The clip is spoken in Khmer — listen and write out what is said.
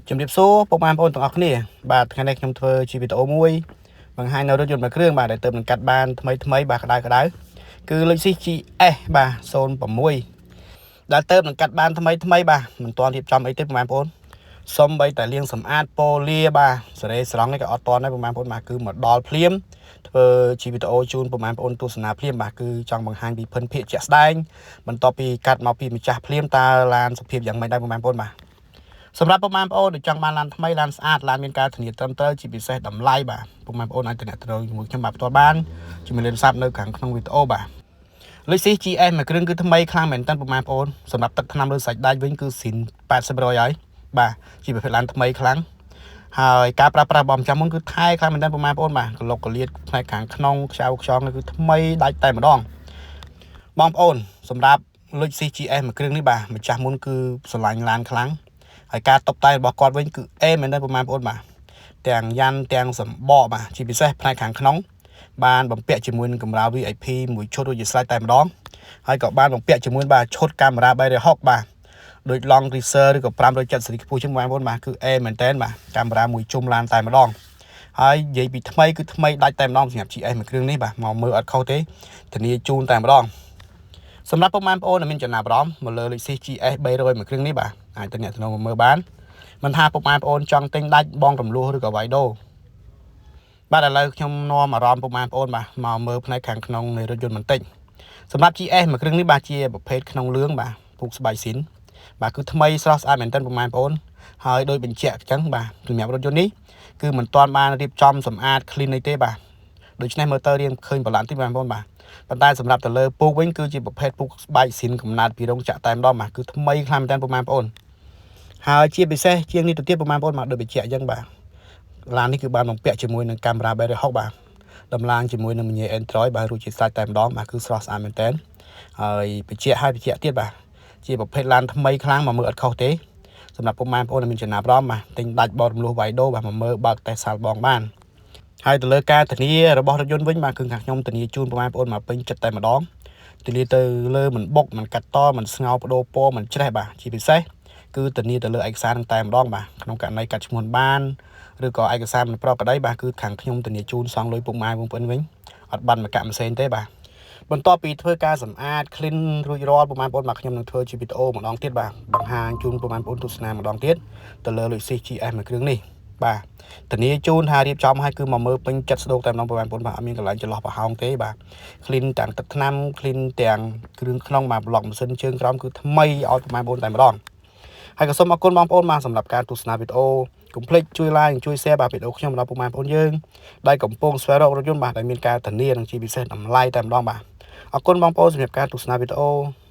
ជំរាបសួរពុកម៉ែបងប្អូនទាំងអស់គ្នាបាទថ្ងៃនេះខ្ញុំធ្វើជាវីដេអូមួយបង្ហាញនៅរថយន្តមួយគ្រឿងបាទដែលទើបនឹងកាត់បានថ្មីថ្មីបាទក្តៅក្តៅគឺ Lexus GS បាទ06ដែលទើបនឹងកាត់បានថ្មីថ្មីបាទមិនទាន់រៀបចំអីទេពុកម៉ែបងប្អូនសំបីតែលាងសម្អាតប៉ូលាបាទសេរីស្រង់នេះក៏អត់ទាន់ដែរពុកម៉ែបងប្អូនបាទគឺមកដល់ភ្លាមធ្វើជាវីដេអូជូនពុកម៉ែបងប្អូនទស្សនាភ្លាមបាទគឺចង់បង្ហាញពីភិនភាគជាក់ស្ដែងបន្ទាប់ពីកាត់មកពីម្ចាស់ភ្លាមតើឡានសភាពយ៉ាងម៉េចដែរពុកម៉ែបងប្អូនបាទសម្រាប់ពុកម៉ែបងប្អូនដែលចង់បានឡានថ្មីឡានស្អាតឡានមានការធានាត្រឹមត្រូវជាពិសេសតម្លៃបាទពុកម៉ែបងប្អូនអាចទំនាក់ទំនងជាមួយខ្ញុំបាទផ្ទាល់បានជាមួយលេខទូរស័ព្ទនៅខាងក្នុងវីដេអូបាទ Lexus GS មួយគ្រឿងគឺថ្មីខ្លាំងមែនតើពុកម៉ែបងប្អូនសម្រាប់ទឹកថ្នាំលើសាច់ដែកវិញគឺស៊ីន80%ហើយបាទជាប្រភេទឡានថ្មីខ្លាំងហើយការប្រើប្រាស់របស់ម្ចាស់មុនគឺថែខ្លាំងមែនតើពុកម៉ែបងប្អូនបាទក្លុកកលៀតផ្នែកខាងក្នុងខ្ចៅខ្យងគឺថ្មីដាច់តែម្ដងបងប្អូនសម្រាប់ Lexus GS មួយគ្រឿងនេះបាទម្ចាស់មុនគឺស្រឡាញ់ឡានខ្លាំងហើយការតុបតែងរបស់គាត់វិញគឺអេមែនតើពុកម៉ែបងប្អូនបាទទាំងយ៉ាន់ទាំងសម្បកបាទជាពិសេសផ្នែកខាងក្នុងបានបំពាក់ជាមួយនឹងកាមេរ៉ា VIP មួយឈុតរួចជាស្រេចតែម្ដងហើយក៏បានបំពាក់ជាមួយបាទឈុតកាមេរ៉ា360បាទដូច Land Cruiser ឬក៏570ស៊េរីខ្ពស់ជាងបងប្អូនបាទគឺអេមែនតើបាទកាមេរ៉ាមួយជុំឡានតែម្ដងហើយនិយាយពីថ្មីគឺថ្មីដាច់តែម្ដងសម្រាប់ GS មួយគ្រឿងនេះបាទមកមើលអត់ខុសទេធានាជូនតែម្ដងសម្រាប់ពុកម៉ែបងប្អូនដែលមានចំណាប់អារម្មណ៍មកលើ Lexus GS 300មួយគ្រឿងនេះបាទអាចទៅអ្នកទំនងមកមើលបានមិនថាពុកម៉ែបងប្អូនចង់ទិញដាច់បងរំលោះឬក៏វ៉ៃដូបាទឥឡូវខ្ញុំនាំអារម្មណ៍ពុកម៉ែបងប្អូនបាទមកមើលផ្នែកខាងក្នុងនៃរថយន្តបន្តិចសម្រាប់ GS មួយគ្រឿងនេះបាទជាប្រភេទក្នុងលឿងបាទពូកស្បែកស៊ីនបាទគឺថ្មីស្រស់ស្អាតមែនទែនពុកម៉ែបងប្អូនហើយដោយបញ្ជាក់អញ្ចឹងបាទសម្រាប់រថយន្តនេះគឺមិនទាន់បានរៀបចំសម្អាត clean អីទេបាទដូច្នេះមើលទៅរៀងឃើញប្រឡាក់តិចបងប្អូនបាទប៉ុន្តែសម្រាប់ទៅលើពូកវិញគឺជាប្រភេទពូកស្បែកស៊ីនកំណើតពីរោងចក្រតែម្ដងបាទគឺថ្មីខ្លាំងមែនទែនពុកម៉ែបងប្អូនហើយជាពិសេសជាងនេះទៅទៀតពុកម៉ែបងប្អូនបាទដូចបញ្ជាក់អញ្ចឹងបាទឡាននេះគឺបានបំពាក់ជាមួយនឹងកាមេរ៉ា360បាទដំឡើងជាមួយនឹងមញ៉េ Android បាទរួចជាស្រេចតែម្ដងបាទគឺស្រស់ស្អាតមែនទែនហើយបញ្ជាក់ហើយបញ្ជាក់ទៀតបាទជាប្រភេទឡានថ្មីខ្លាំងមកមើលអត់ខុសទេសម្រាប់ពុកម៉ែបងប្អូនដែលមានចំណាប់អារម្មណ៍បាទទិញដាច់បរំលោះវ៉ៃដូបាទមកមើលបើកតេស្តសាល់បងបានហើយទៅលើការធានារបស់រថយន្តវិញបាទគឺខាងខ្ញុំធានាជូនពុកម៉ែបងប្អូនមកពេញចិត្តតែម្ដងធានាទៅលើមិនបុកមិនកាត់តមិនស្ងោបដូរពណ៌មិនច្រេះបាទជាពិសេសគឺធានាទៅលើឯកសារនឹងតែម្ដងបាទក្នុងករណីកាត់ឈ្មោះបានឬក៏ឯកសារមិនប្រក្រតីបាទគឺខាងខ្ញុំធានាជូនសងលុយពុកម៉ែបងប្អូនវិញអត់បានមកកាក់ម៉ាស៊ីនទេបាទបន្ទាប់ពីធ្វើការសម្អាត clean រួចរាល់ពុកម៉ែបងប្អូនបាទខ្ញុំនឹងធ្វើជាវីដេអូម្ដងទៀតបាទបង្ហាញជូនពុកម៉ែបងប្អូនទស្សនាម្ដងទៀតទៅលើ Lexus GS មួយគ្រឿងនេះបាទធានាជូនថារៀបចំឲ្យគឺមកមើលពេញចិត្តស្ដោកតែម្ដងពុកម៉ែបងប្អូនបាទអត់មានកន្លែងចន្លោះប្រហោងទេបាទ clean ទាំងទឹកថ្នាំ clean ទាំងគ្រឿងក្នុងបាទប្លុកម៉ាស៊ីនជើងក្រោមគឺថ្មីឲ្យពុកម៉ែបងប្អូនតែម្ដងហើយក៏សូមអរគុណបងប្អូនបាទសម្រាប់ការទស្សនាវីដេអូកុំភ្លេចជួយ like ជួយ share បាទវីដេអូខ្ញុំដល់ពុកម៉ែបងប្អូនយើងដែលកំពុងស្វែងរករថយន្តបាទដែលមានការធានានិងជាពិសេសតម្លៃតែម្ដងបាទអរគុណបងប្អូនសម្រាប់ការទស្សនាវីដេអូ។